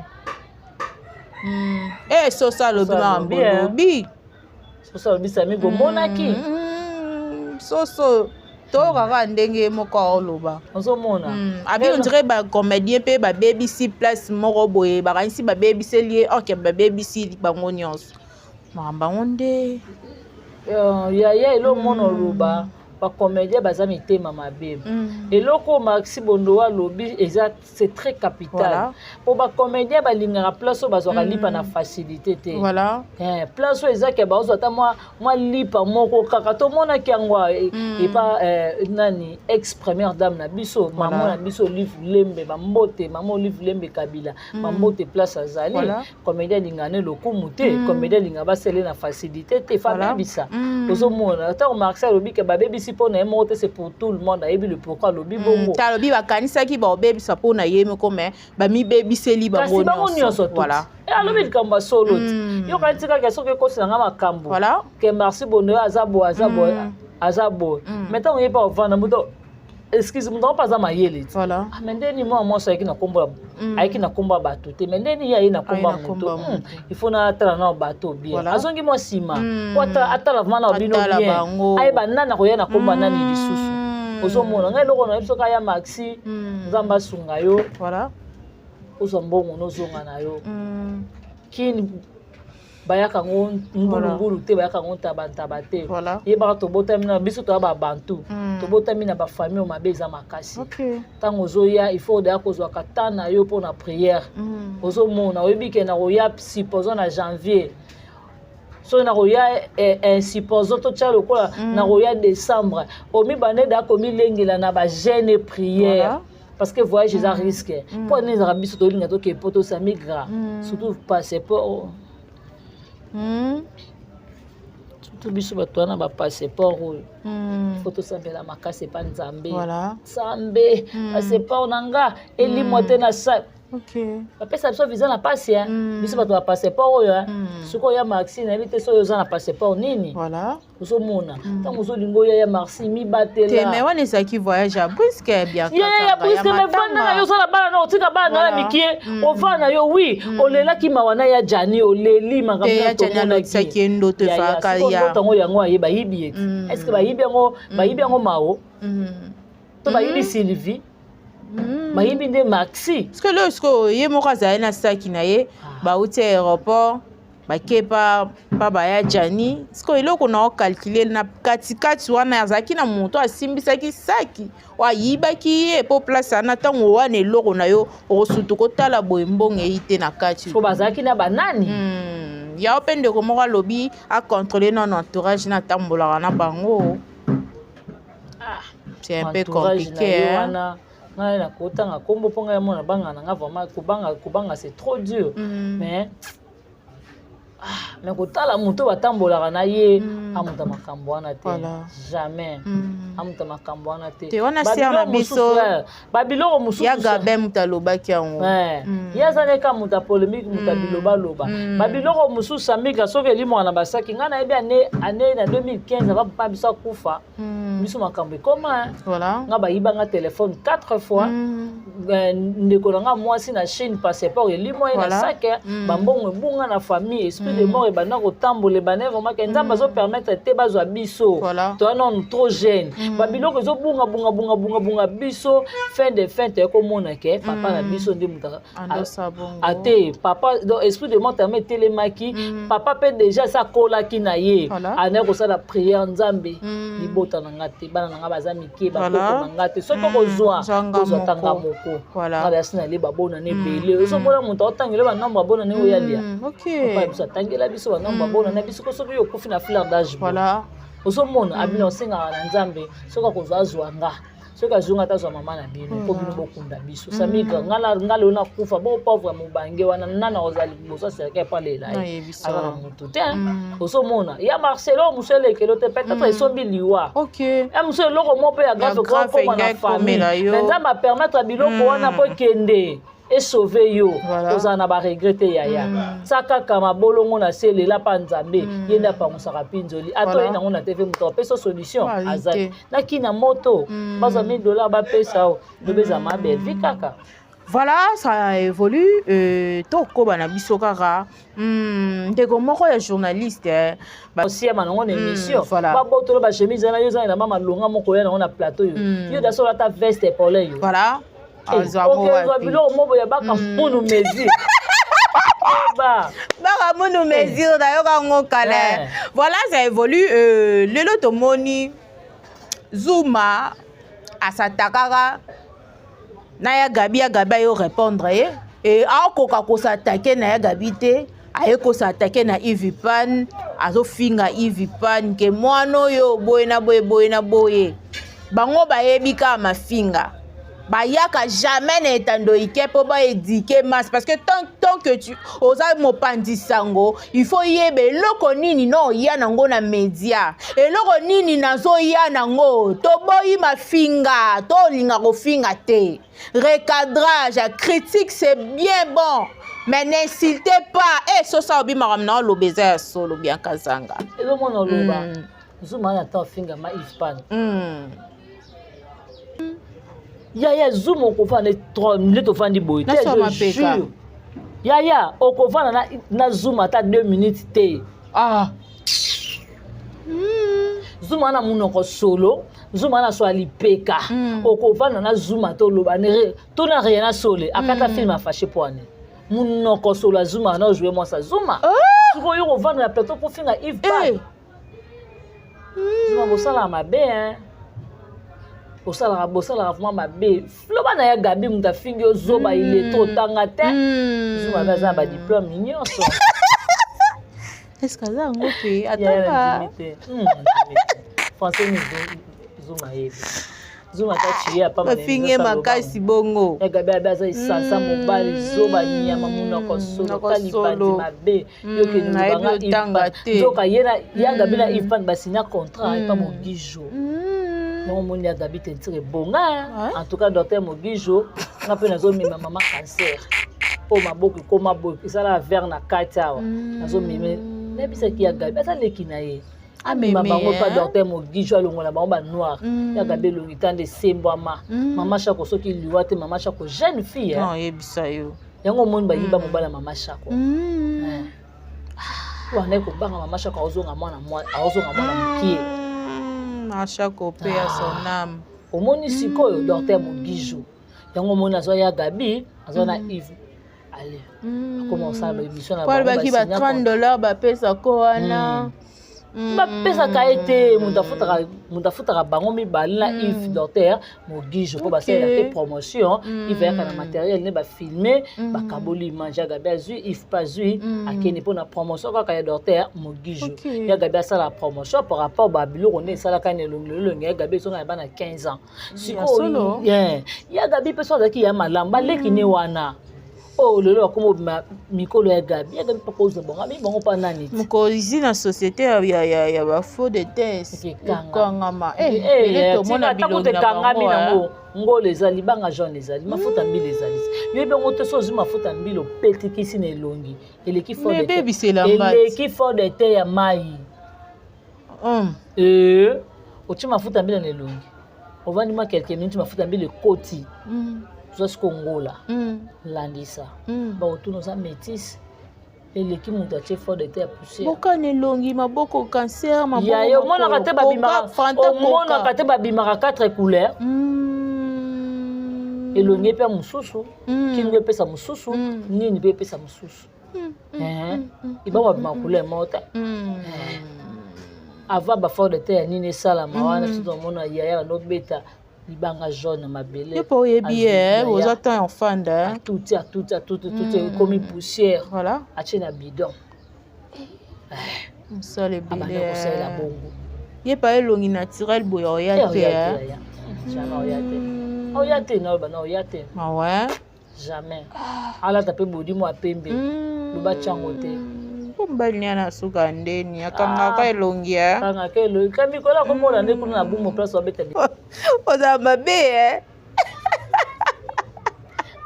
E soso alobi makambo, olobi. Soso alobi, Sami, bomonaki. Soso toyokaka ndenge moko aoloba. Ozomona. Abi on dirait bacomédien mpe babebisi place moko boye, bakanisi babebiseli ye, orke babebisi bango nyonso makambo yango nde. Yaya, eloko mona oloba, bacomédien baza mitema mabe. Eloko Maxi Bondo alobi eza, c'est très capital, po bacomédien balingaka place oyo bazwaka lipa na facilité te. Place oyo ezaki bazwa ata mwa lipa moko kaka. Tomonaki yango epa nani, ex première dame na biso, mama na biso Olive Lembe. Bambote, mama Olive Lembe Kabila, bambote place azali. Comédien alingaka ne lokumu te. Comédien alingaka basele na facilité te, fa bebisa. Ozomona, ntango Maxi alobi ke babebisi mpo na ye moko te, c'est pour tout le monde. Ayebi le pourquoi alobi bongo. Alobi bakanisaki baobebisa mpo na ye moko, mais bamibebiseli. Bango nyonso. Alobi likambo ya solo te. Yoka, nti kaka soki ekosilanga makambo ke Maxi Bondo aza boye, aza boye, aza boye, mais ntango ye mpe ovanda, moto, excuse, moto mpe aza mayele ti. Mais ndeni mwana mwasi ayaki na nkombo, ayaki na nkombo ya bato te, mais ndeni ye aye na nkombo ya moto, il faut natala nao bato bien. Azongi mwa nsima po atala vraiment na bino bien, ayeba nani akoya na nkombo ya nani lisusu. Ozomona, ngai eloko na yebi, soki aya Maxi, Nzambe asunga yo, ozwa mbongo, nozonga na yo Kini. Bayaka yango ngulungulu te, bayaka yango ntabantaba te. Yebaka, tobotami na biso, toya babantu, tobotami na bafamille oyo mabe eza makasi. Ntango ozoya, il faut deya kozwaka temps na yo mpona prière. Ozomona, oyebi ke na koya, supposons na janvier, soki nakoya, supposons totya lokola nakoya décembre, omibanda eda komilengela na bajeûne, prière, parce que voyage eza risque. Mpo nini ezalaka biso tolinga toke po tosami gra, surtout passeport, surtout biso bato wana bapasseport oyo, faut tosambela makasi epa Nzambe. Nzambe, passeport na nga elimwa te na sa. Bapesa biso visa na pasi, biso bato ya passeport oyo. Sikoyo ya Maxi, nayebi te soki oza na passeport nini. Ozomona, ntango ozolinga oya, ya Maxi, mibatela. Mais wana ezalaki voyage ya brusque ya Bianca. Ya brusque, mais vanda na yo, ozala bana na, otika bana na ya mikie, ovanda na yo. Wi, olelaki mawa na ya Jani, oleli makambo. Alotisaki ye ndoto efaka ya ndoto yango, aye bayibi ye. Est ce que bayibi yango, bayibi yango mao to bayibi Sylvie, bayibi nde Maxi? Parce que lelo sikoyo ye moko azali na saki na ye, bauti aéroport, bake pa baya Jani. Sikoyo eloko na ocalculer na katikati wana, azalaki na moto asimbisaki saki oyo ayibaki ye, mpo place wana, ntango wana eloko na yo okosutu kotala boye, mbongo eyi te na kati. So bazalaki na banani? Yao mpe ndeko moko alobi acontrôle nano entourage na atambolaka na bango. C'est un peu compliqué, hein? Wana ngai nakotanga nkombo mpo ngai mona banga na nga vraiment, kobanga, kobanga, c'est trop dur. Mais ah, mais kotala moto batambolaka na ye, amuta makambo wana te. Jamais amuta makambo wana te. Te, wana sœur na biso. Babiloko mosusu. Ya Gabin moto alobaki yango. Ye aza neka moto ya polémique, moto ya bilobaloba. Babiloko mosusu amika, soki elimwaka na basaki, ngai nayebi ane na 2015 ava papa biso akufa, biso makambo ekoma. Nga bayibanga telefone 4 fois. Ndeko na nga mwasi na Chine, passeport elimwa ye na sac, bambongo ebunga na famille, esprit de mort ebanda kotambola, ebanda vraiment ke Nzambe azopermettre te bazwa biso. Toza nanu trop jeune. Babiloko ezobunga bunga bunga bunga bunga biso, fin de fin toye komona ke papa na biso nde moto ate papa. Donc esprit de mort tama etelemaki papa mpe déjà esi akolaki na ye. Anaki kosala prière: Nzambe, libota na nga te, bana na nga baza mike, bakoko na nga te, soki okozwa, kozwa tanga moko. Nga basi na ye babonane ebele. Ozomona moto aotangela banombre abonane oyo alia. Papa biso atangela biso banombre abonane biso. Soki okufi na fleur d'âge, ozomona abino osengaka na Nzambe, soki akozwa, azwa nga. Soki azonga ata azwa mama na bino mpo bino bokunda biso. Samigra, nga lelo nakufa bo pauvre mobange wana, nana ozala liboso ya cercueil mpo alela ye? Aza na motu te. Ozomona ya Marcelo mosu elekelo te, peut-être esombi liwa ya mosu, eloko moko mpe ya grave okoma na famille, mais Nzambe apermettre biloko wana mpo ekende esauve yo. Ozala na baregret te, yaya. Tia kaka mabolongo na se, lela mpa Nzambe. Ye nde apangusaka mpinzoli. Ata oye nango na TV, moto apesa solution azali nakina moto, bazwa 1000 $ bapesa o lobi eza mabe vi kaka. Voilà, ça évolue. Tokoba na biso kaka ndeko moko ya journaliste. Osiama nango na émission. Babotolo bachemise wana, yo eza na malonga moko oya nango na plateau. Yo, yo daso olata veste pole yo. Okezwa biloko moko ya baka munu mesure. Baka munu mesure, nayoka yango kala. Voilà, ça évolue. Lelo tomoni Zuma asatakaka na ya Gabi. Ya Gabi ayo répondre ye e akoka kosatake na ya Gabi te, aye kosatake na Ivi Pan, azofinga Ivi Pan ke mwana oyo boye na boye, boye na boye. Bango bayebi kaka mafinga, bayaka jamais na etando ike mpo baéduquer masse, parce que tant que tu oza mopanzi sango, il faut yeba eloko nini na oya nango na média, eloko nini nazoya nango. Toboyi mafinga, tolinga kofinga te. Recadrage, critique, c'est bien bon, mais n'insultez pas. E sosa obimaka na oloba eza ya solo. Bianca Zanga. Ezomona oloba Zuma na ta ofinga ma Yves Pan. Yaya Zuma, okovanda nde tovandi boye te, je jure, yaya, okovanda na Zuma ata 2 minutes te. Zuma na monoko solo, Zuma na so alipeka. Okovanda na Zuma te, oloba to na rien na sole akata film afashe po ane monoko solo ya Zuma na ojouer mwasa Zuma. Sikoyo kovanda na plateau mpo finga Yves Pan, Zuma, bosalaka mabe hein, bosalaka, bosalaka vraiment mabe. Loba na ya Gabi, moto afingi yo zoba, ilettre, otanga te. Zuma mpe aza na badiplôme nyonso. Est-ce que aza yango mpe atanga? Français ni Zuma yebi. Zuma ata tie apamba. Bafingi ye makasi bongo. Ya Gabi abe aza esansa mobali zoba, nyama, monoko solo, talibandi mabe. Yokende nzoka ye ya Gabi na Yves Pan basinya contrat epa Mogijo. Yango omoni ya Gabi tentire ebonga. En tout cas, docteur Mogijo, nga mpe nazomema mama cancer mpo maboko ekoma boye, esala verre na kati awa. Nazomema, nayebisaki ya Gabi aza leki na ye, amema bango mpa docteur Mogijo, alongola bango banoir. Ya Gabi elongi tanda esembwama. Mama Shako, soki liwa te, mama Shako jeune fille. Oyebisa yo. Yango omoni bayiba mobali ya mama Shako wana, kobanga mama Shako aozonga mwana, aozonga mwana mokie. Shako mpe ya son âme. Omoni sikoyo docteur Mogijo, yango omoni azwa ya Gabi, azwa na Yves, ale akoma kosala baémission na balobaki ba 30 $ bapesako wana. Bapesaka ye te, moto afutaka bango mibale na Yves, docteur Mogijo, mpo basalelaka te promotion. Yves ayaka na matériel ne, bafilme, bakaboli image. Ya Gabi azwi, Yves mpe azwi, akende mpona promotion kaka ya docteur Mogijo. Ya Gabi asala promotion par rapport babiloko nde esalaka na elongi. Elongi ya Gabi ezonga ya bana 15 ans. Sikoyo ya Gabi mpe so azalaki ya malamu, baleki ne wana oyo lelo bakoma obima mikolo ya Gabi. Ya Gabi mpo kozwa bango, abi bango mpa nani? Ti mokonzi na société ya bafaux de test ekangama. Tomona ekangami nango. Ngolo ezali, banga jaune ezali, mafuta mbila ezali. Yo yebi yango te. So ozwi mafuta mbila, opetikisi na elongi, eleki eleki fond de teint ya mai. Otie mafuta mbila na elongi, ovandi mwa quelques minutes, mafuta mbila ekoti. Ozwa siko ngola, landisa. Baotuna oza métisse, eleki moto atie fond de teint ya poussière. Bokana elongi, maboko cancer. Yaye, omonaka te babimaka, omonaka te babimaka quatre couleurs. Elongi epe mosusu, kingo epesa mosusu, nini mpe epesa mosusu. Ibango babimaka couleur moko te. Avant bafond de teint ya nini esalama wana, biso tomona yaya bandobeta libanga jaune na mabele. Yo mpo oyebi ye, oza temps ya ofanda. Atuti, atuti, atuti, tuti, ekomi poussière. Voilà. Atie na bidon. Mosala ebele. Kosalela bongo. Ye pa elongi naturel boye, oya te. Jamais oya te, oya te, naoyeba na oya te. Ah ouais? Jamais. Alata mpe bodimo ya pembe, loba tiango te. Mpo mobali ni ana suka ndeni akangaka elongi. Akangaka elongi ka mikolo akomona nde kuna na bumo place babeta. Ozala mabe e.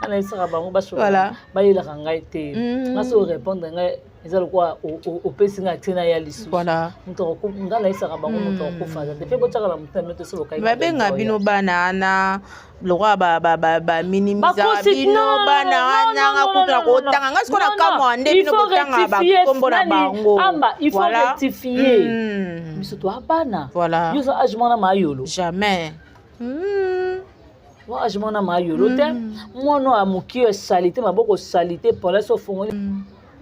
Anayesaka bango basola bayelaka ngai te. Nga so répondre ngai eza lokola opesi ngai atie na ya lisusu. Moto ngai nayesaka bango, moto akokufa aza te mpe botiaka na motu na bino te so bokai. Babenga bino bana wana lokola baminimizaka bino bana wana. Nga kutu na kotanga, nga sikoyo na kamwa nde bino kotanga bakombo na bango. Amba, il faut rectifier, biso toa bana. Yo oza age mwana mayolo. Jamais. Wa age mwana mayolo te, mwana ya moki oyo esali te, maboko osali te. Pole so ofongoli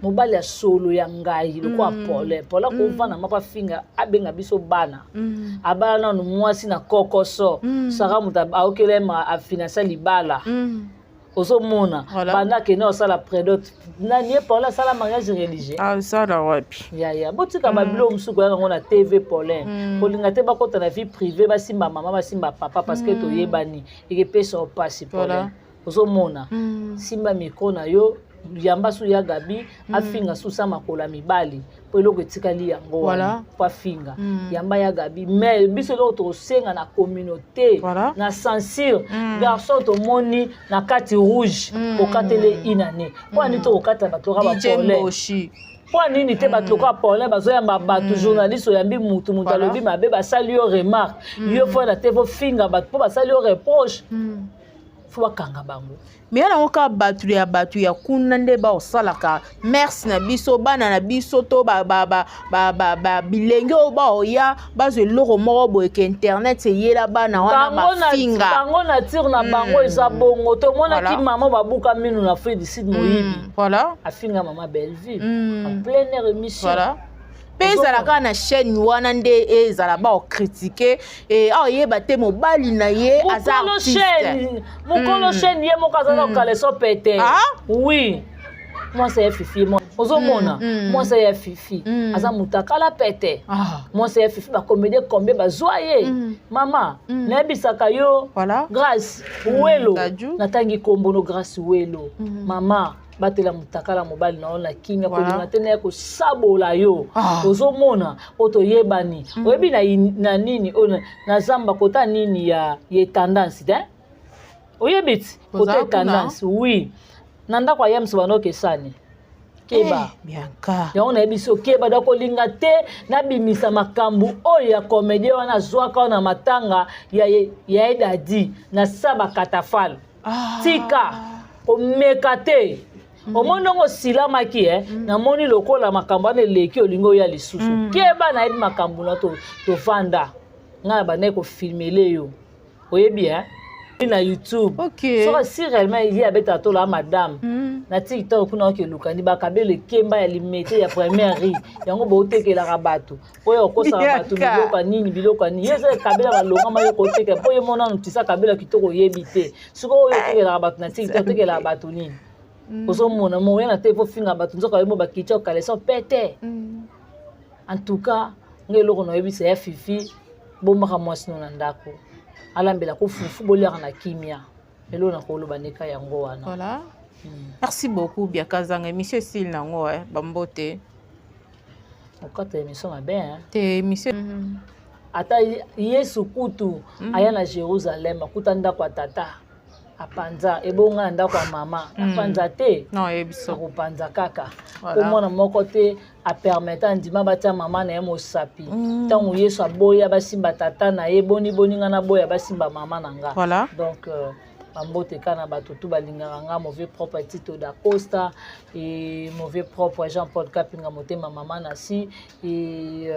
mobali ya solo ya ngai lokola pole pole akovanda mapa finga abenga biso bana. Abala nanu mwasi na kokoso saka moto aokela ye afinansa libala. Ozomona banda akende osala prédot nani ye Paulin asala mariage religieux. Asala wapi? Yaya, botika babilo mosusu koya yango na TV. Paulin kolinga te bakɔta na vie privée, basimba mama, basimba papa, parce que toyebani, ekepesa yo mpasi. Paulin, ozomona, simba micro na yo, yamba su ya Gabi afinga susa makolo ya mibali mpo eloko etikali yango wana mpo afinga. Yamba ya Gabi, mais biso eloko tokosenga na communauté na censure, garçon tomoni na kati rouge, kokatele inane mpo ani tokokatela bato kaka bapaulin. Mpo nini te bato lokola Paulin bazoyamba bato? Journaliste oyambi mutu, mutu alobi mabe, basali yo remarque, yo fo na te fofinga bato mpo basali yo reproche, fo bakanga bango. Me ya nango kaka bato ya bato ya kuna nde baosalaka merci na biso, bana na biso to bilenge oyo baoya bazwa eloko moko boye ke internet eyela bana wana mafinga. Bango nature na bango eza bongo. Tomonaki mama babuka minu na Afrique du Sud, moyibi. Afinga mama Belleville en pleine émission. Mpe ezala kaka na chaîne wana nde ezala baocritiquer, aoyeba te mobali na ye aza artiste. Mokolo chaîne ye moko aza na caleçon pete. Oui, mwasi ya Fifi, ozomona mwasi ya Fifi aza moto akala pete. Mwasi ya Fifi, bacomédie combien bazwa ye? Mama, nayebisaka yo, Grâce Welo, natangi kombono Grâce Welo. Mama, batela motakala mobali na yo na kimia. Kolinga te naye kosabola yo. Ozomona oyo toyebani, oyebi na nini oyo na zamba kota nini ya tendance te, oyebi ti kota tendance. Oui, na ndako ya miso banda okesani, keba. Yango nayebi so keba da kolinga te nabimisa makambo oyo ya comédie wana azwaka oyo na matanga ya edadi na sa bakatafale. Tika komeka te. Omoni ndenge osilamaki e, namoni lokola makambo wana eleki, olingi oya lisusu. Keba, nayebi makambo na tovanda ngai na bandaki kofilmele yo, oyebi e na YouTube. Soki si réellement ye abetaka tola madame na TikTok kuna, okelukani bakabelo ekemba ya Limete ya première rue, yango bootekelaka bato oyo okosaka bato biloko ya nini, biloko ya nini. Ye eza ekabela balongama, yo kotekela mpo ye monano tisa kabela kitoko, oyebi te. Sikoyo oyo otekelaka bato na TikTok, otekelaka bato nini? Ozomona moya na te, fofinga bato, nzoka yo mo bakiti caleçon pete. En tout cas, ngai eloko nayebisa ya Fifi, bombaka mwasi no na ndako, alambela ko fufu, boliaka na kimia. Eloko na koloba ndeka yango wana. Voilà. Merci beaucoup, Biaka Zanga. Émission esili nango, bambote. Okata émission mabe. Te, émission. Ata Yesu kutu aya na Jérusalem, akuta ndako ya tata apanza, ebonga na ndako ya mama apanza te. Akopanza kaka po mwana moko te apermettre andima batia mama na ye mosapi. Ntango Yesu aboya basimba tata na ye, boni boni nga naboya basimba mama na nga? Donc bambote kaka na bato tu balingaka nga, mauvais propre Tito da Costa et mauvais propre Jean Paul Kapinga, motema mama na si, et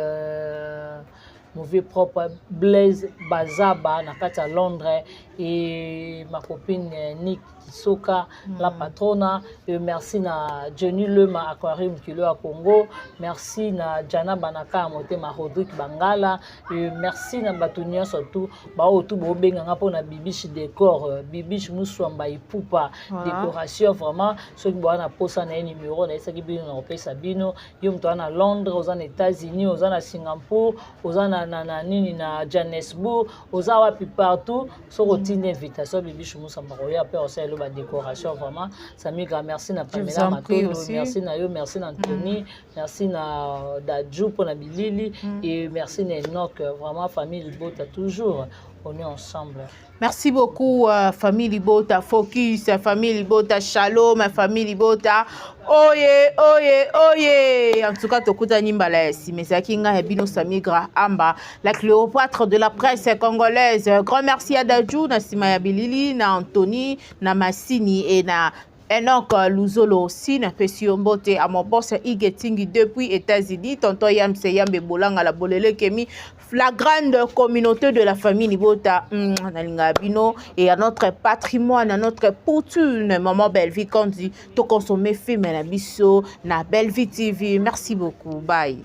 mauvais propre Blaise Bazaba na kati ya Londres, et ma copine Nick Kisoka, la patrona. Et merci na Johnny Lema Aquarium Kilo ya Congo, merci na Jana Banaka ya motema Rodrigue Bangala, et merci na bato nyonso tu baoyo tu bobenganga mpona Bibiche Décor, Bibiche Muswamba Ipupa. Décoration vraiment, soki boza na posa na ye, numéro nayesaki bino na kopesa bino. Yo moto aza na Londres, oza na États-Unis, oza na Singapour, oza na na nini, na Johannesburg, oza wapi partout, soki otindi invitation, Bibiche Musamba koya mpe osala elo badécoration. Vraiment, Samigra, merci na Pamela Matondo, merci na yo, merci na Anthony, merci na Daju mpona bilili et merci na Enoch. Vraiment, famille Libota, toujours on est ensemble. Merci beaucoup, famille Libota Focus, famille Libota Shalom, famille Libota. Oye, oye, oye. En tout cas, tokutani mbala ya nsima. Ezalaki ngai ya bino Samigra Amba, la Cléopâtre de la presse congolaise. Grand merci à Daju, na nsima ya bilili, na Anthony, na Massini et na Enoch Luzolo aussi. Napesi yo mbote à mon boss Igetingi depuis États-Unis, tonton Yamse Yambe Bolanga la Bolele Kemi, la grande communauté de la famille Libota, nalinga bino, et à notre patrimoine, à notre fortune, maman Bellevie Kandi. To consommer film na biso na Bellevie TV. Merci beaucoup, bye.